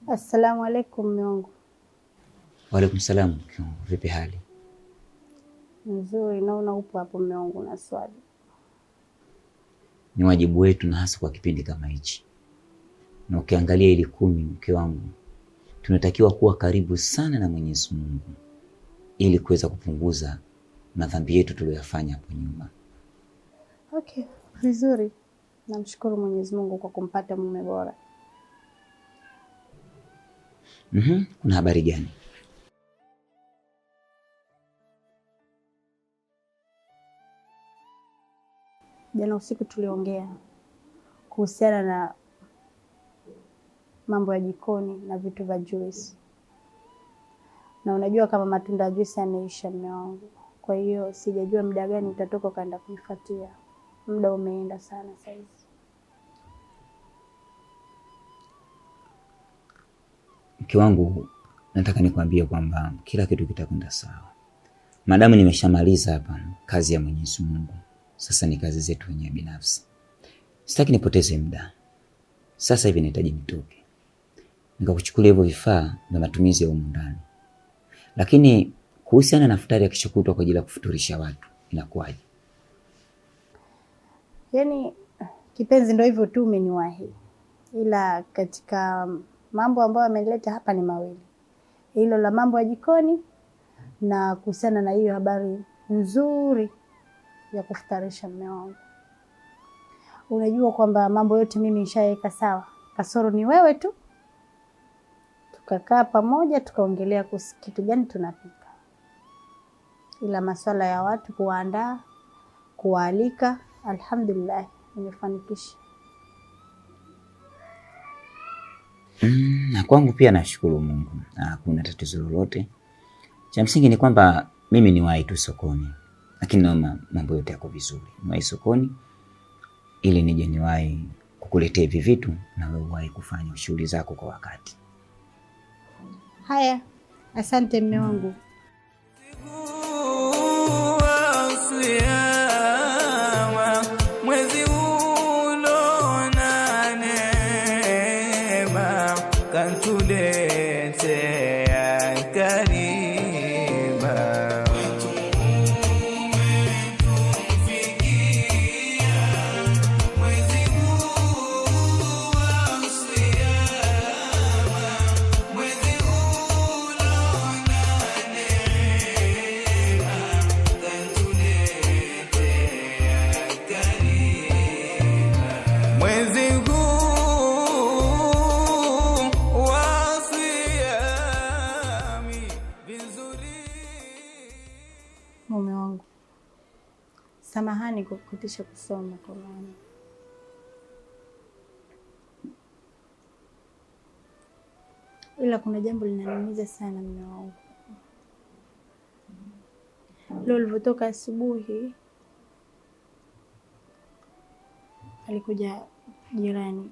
Assalamu alaikum mume wangu. Waalaikum salaam. Mke wangu, vipi hali? Nzuri, naona upo hapo mume wangu na swali. Ni wajibu wetu na hasa kwa kipindi kama hichi, na ukiangalia ili 10, mke wangu, tunatakiwa kuwa karibu sana na Mwenyezi Mungu ili kuweza kupunguza madhambi yetu tuliyoyafanya hapo nyuma. Okay, vizuri. Namshukuru Mwenyezi Mungu kwa kumpata mume bora. Kuna habari gani? Jana usiku tuliongea kuhusiana na mambo ya jikoni na vitu vya juice. Na unajua kama matunda ya juice yameisha mume wangu. Kwa hiyo sijajua muda gani utatoka ukaenda kunifuatia. Muda umeenda sana saizi. Mke wangu, nataka nikwambie kwamba kila kitu kitakwenda sawa. Madamu nimeshamaliza hapa kazi ya Mwenyezi Mungu, sasa ni kazi zetu wenyewe binafsi. Sitaki nipoteze muda. Sasa hivi nahitaji nitoke nikakuchukulia hivyo vifaa vya matumizi ya humu ndani. Lakini kuhusiana na futari ya kesho kutwa kwa ajili ya kufuturisha watu inakuwaje? Yaani kipenzi, ndio hivyo tu, umeniwahi. Ila katika mambo ambayo amenileta hapa ni mawili. Hilo la mambo ya jikoni na kuhusiana na hiyo habari nzuri ya kufutarisha mume wangu. Unajua kwamba mambo yote mimi nishaweka sawa, kasoro ni wewe tu. Tukakaa pamoja tukaongelea kuhusu kitu gani tunapika. Ila masuala ya watu kuwaandaa, kuwaalika, alhamdulillah nimefanikisha. Na kwangu pia nashukuru Mungu, hakuna tatizo lolote. Cha msingi ni kwamba mimi niwahi tu sokoni, lakini naona mambo yote yako vizuri. Niwahi sokoni ili nije niwahi kukuletea hivi vitu na wewe uwahi kufanya shughuli zako kwa wakati. Haya, asante mume wangu. Mwezi ulona neema katuletea karima. Mwezi huu wa siyami vizuri. Mume wangu, samahani kwa kukutisha kusoma kwa maana ila kuna jambo linaniumiza sana mume wangu. Leo ulivyotoka asubuhi alikuja jirani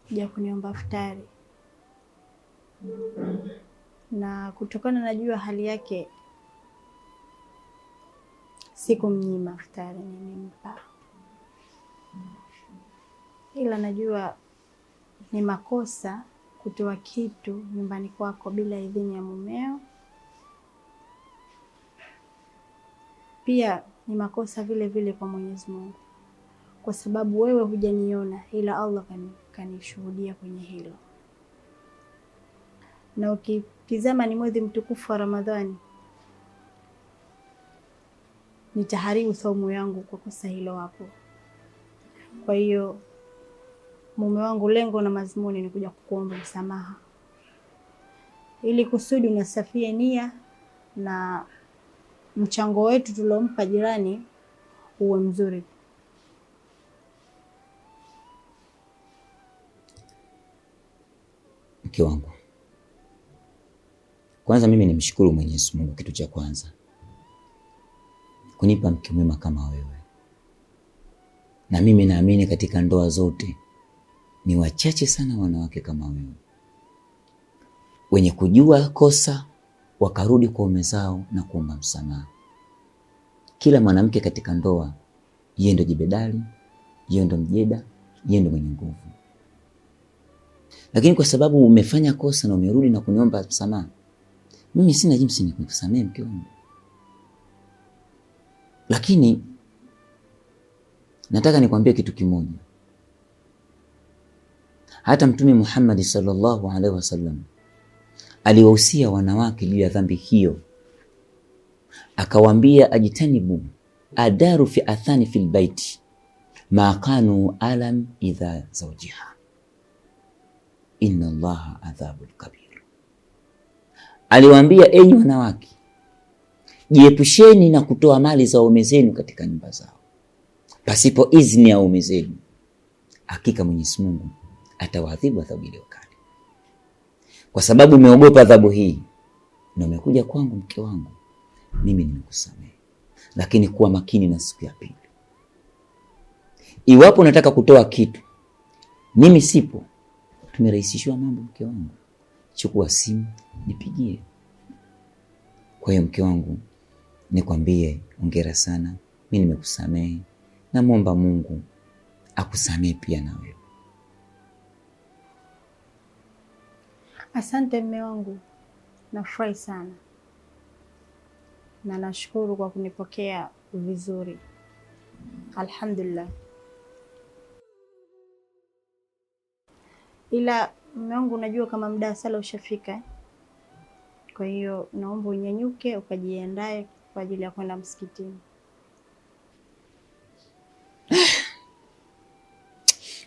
kuja kuniomba futari, na kutokana najua hali yake sikumnyima futari, nimempa, ila najua ni makosa kutoa kitu nyumbani kwako bila idhini ya mumeo. Pia ni makosa vile vile kwa Mwenyezi Mungu, kwa sababu wewe hujaniona ila Allah kanishuhudia kwenye hilo. Na ukitizama ni mwezi mtukufu wa Ramadhani, nitaharibu saumu yangu kwa kosa hilo hapo. Kwa hiyo mume wangu, lengo na mazumuni ni kuja kukuomba msamaha ili kusudi unasafie nia na mchango wetu tuliompa jirani uwe mzuri. Mke wangu, kwanza mimi nimshukuru Mwenyezi Mungu, kitu cha kwanza kunipa mke mwema kama wewe. Na mimi naamini katika ndoa zote ni wachache sana wanawake kama wewe wenye kujua kosa wakarudi kwa ume zao na kuomba msamaha. Kila mwanamke katika ndoa yeye ndo jibedali, yeye ndo mjeda, yeye ndo mwenye nguvu. Lakini kwa sababu umefanya kosa na umerudi na kuniomba msamaha, mimi sina jinsi ni kukusamehe mke wangu. Lakini nataka nikwambie kitu kimoja. Hata Mtume Muhammad sallallahu alaihi wasallam aliwahusia wanawake juu ya dhambi hiyo, akawaambia ajitanibu adaru fi athani fil baiti ma kanu alam idha zawjiha inna Allaha adhabul kabir. Aliwaambia, enyi wanawake, jiepusheni na kutoa mali za waume zenu katika nyumba zao pasipo izni ya waume zenu, hakika Mwenyezi Mungu atawaadhibu adhabu ile kali. Kwa sababu umeogopa adhabu hii na umekuja kwangu, mke wangu, mimi nimekusamehe, lakini kuwa makini na siku ya pili. Iwapo unataka kutoa kitu, mimi sipo, tumerahisishiwa mambo, mke wangu, chukua simu nipigie. Kwa hiyo mke wangu, nikwambie hongera sana, mimi nimekusamehe, namwomba Mungu akusamehe pia na wewe. Asante mme wangu, nafurahi sana na nashukuru kwa kunipokea vizuri, alhamdulillah. Ila mme wangu, unajua kama muda wa sala ushafika eh? Kwa hiyo naomba unyanyuke ukajiandae kwa ajili ya kwenda msikitini.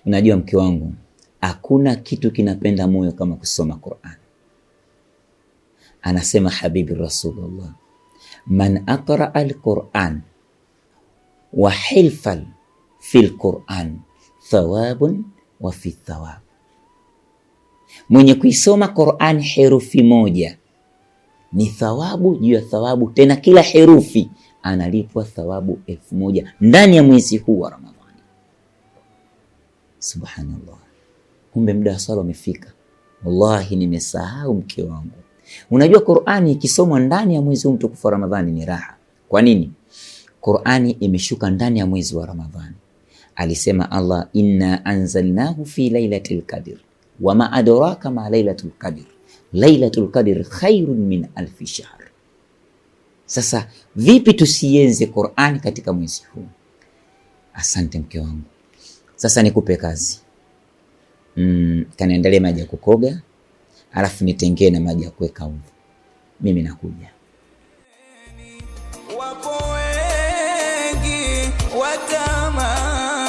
Unajua mke wangu, hakuna kitu kinapenda moyo kama kusoma Qur'an. Anasema habibi Rasulullah, man aqraa alquran wa hilfan fi lquran thawabun wa fi thawab, mwenye kuisoma Qur'an herufi moja ni thawabu juu ya thawabu, tena kila herufi analipwa thawabu 1000 ndani ya mwezi huu wa Ramadhani. Subhanallah, kumbe muda wa swala umefika. Wallahi nimesahau mke wangu. Unajua Qur'ani ikisomwa ndani ya mwezi huu mtukufu wa Ramadhani ni raha. Kwa nini? Qur'ani imeshuka ndani ya mwezi wa Ramadhani. Alisema Allah, inna anzalnahu fi lailatul qadr wama adraka ma lailatul qadr lailatul qadr khairun min alfi shahr. Sasa vipi tusienze Qur'ani katika mwezi huu? Asante mke wangu. Sasa nikupe kazi. Kaniandalie maji ya kukoga, alafu nitengee na maji ya kuweka udhu. Mimi nakuja. Wapo wengi watamani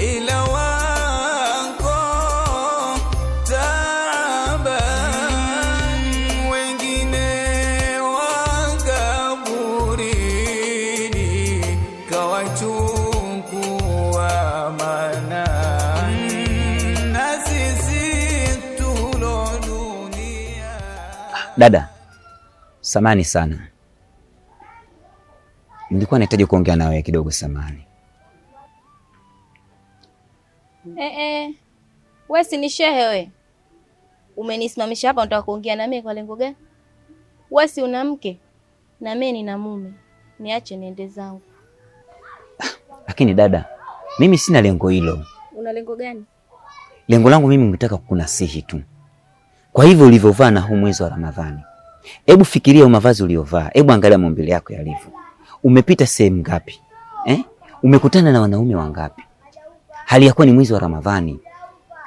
ila wako taaban, wengine wakaburini kawachukua manani, na sisi tulo dunia. Dada, samani sana, nilikuwa nahitaji kuongea na wewe kidogo, samani. We si ni shehe we? Umenisimamisha hapa unataka kuongea na mimi kwa lengo gani? We si una mke na mimi nina mume, niache niende zangu. Lakini dada, mimi sina lengo hilo. Una lengo gani? Lengo langu mimi nitaka kukunasihi tu. Kwa hivyo ulivyovaa na huu mwezi wa Ramadhani, hebu fikiria mavazi uliovaa, hebu angalia maumbile yako yalivyo. Umepita sehemu ngapi? Umekutana na wanaume wangapi? Hali ya kuwa ni mwezi wa Ramadhani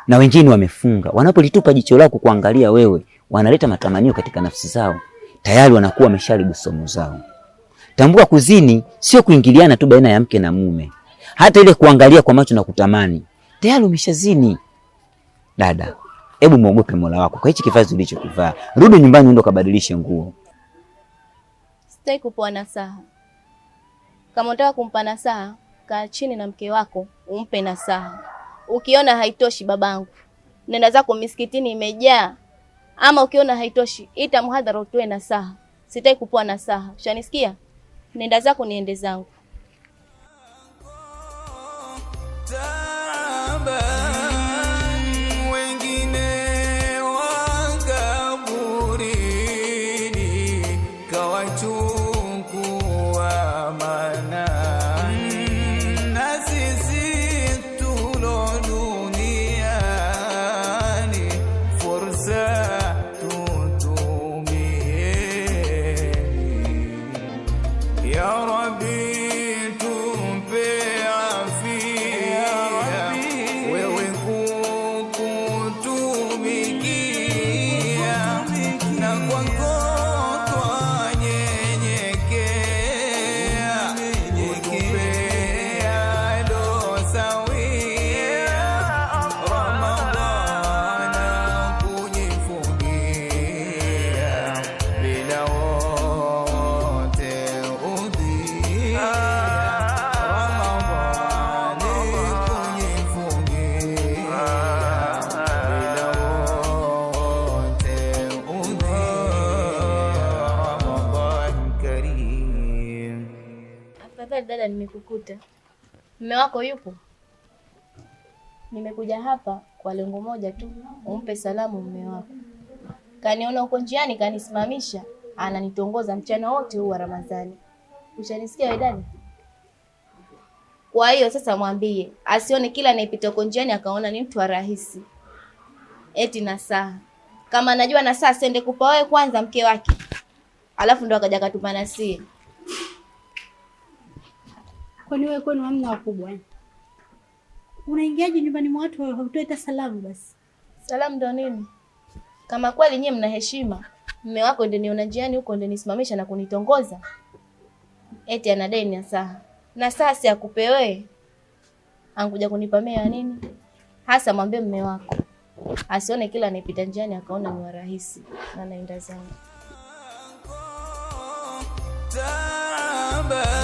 na wengine wamefunga. Wanapolitupa jicho lako kuangalia wewe, wanaleta matamanio katika nafsi zao, tayari wanakuwa wamesharibu somo zao. Tambua, kuzini sio kuingiliana tu baina ya mke na mume, hata ile kuangalia kwa macho na kutamani, tayari umeshazini. Dada, hebu muogope Mola wako kwa hichi kivazi ulichokivaa. Rudi nyumbani uende ukabadilishe nguo. Sitaki kupewa nasaha. Kama unataka kumpa nasaha, kaa chini na mke wako umpe nasaha. Ukiona haitoshi, babangu, nenda zako misikitini imejaa. Ama ukiona haitoshi, ita mhadhara utoe nasaha. Sitaki kupewa nasaha. Ushanisikia? Nenda zako niende zangu. Taaban, wengine wakaburini kawachukua manani, na sisi tulo duniani nimekukuta. Mume wako yupo? Nimekuja hapa kwa lengo moja tu, umpe salamu mume wako. Kaniona huko njiani, kanisimamisha, ananitongoza mchana wote huu wa Ramadhani. Ushanisikia wewe dada? Kwa hiyo sasa mwambie asione kila anayepita huko njiani akaona ni mtu wa rahisi. Eti nasaha. Kama anajua nasaha sende kupa wewe kwanza mke wake. Alafu ndo akaja akatupa nasie. Kwani wewe kwenu hamna wakubwa eh? Unaingiaje nyumbani mwa watu hautoi hata salamu basi? Salamu ndo nini? Kama kweli nyie mna heshima, mume wako ndiye niona njiani huko ndiye nisimamisha na kunitongoza. Eti anadai nasaha. Nasaha si akupe wewe. Ankuja kunipa mimi ya nini? Hasa mwambie mume wako asione kila anayepita njiani akaona ni wa rahisi na naenda zangu. Taaba.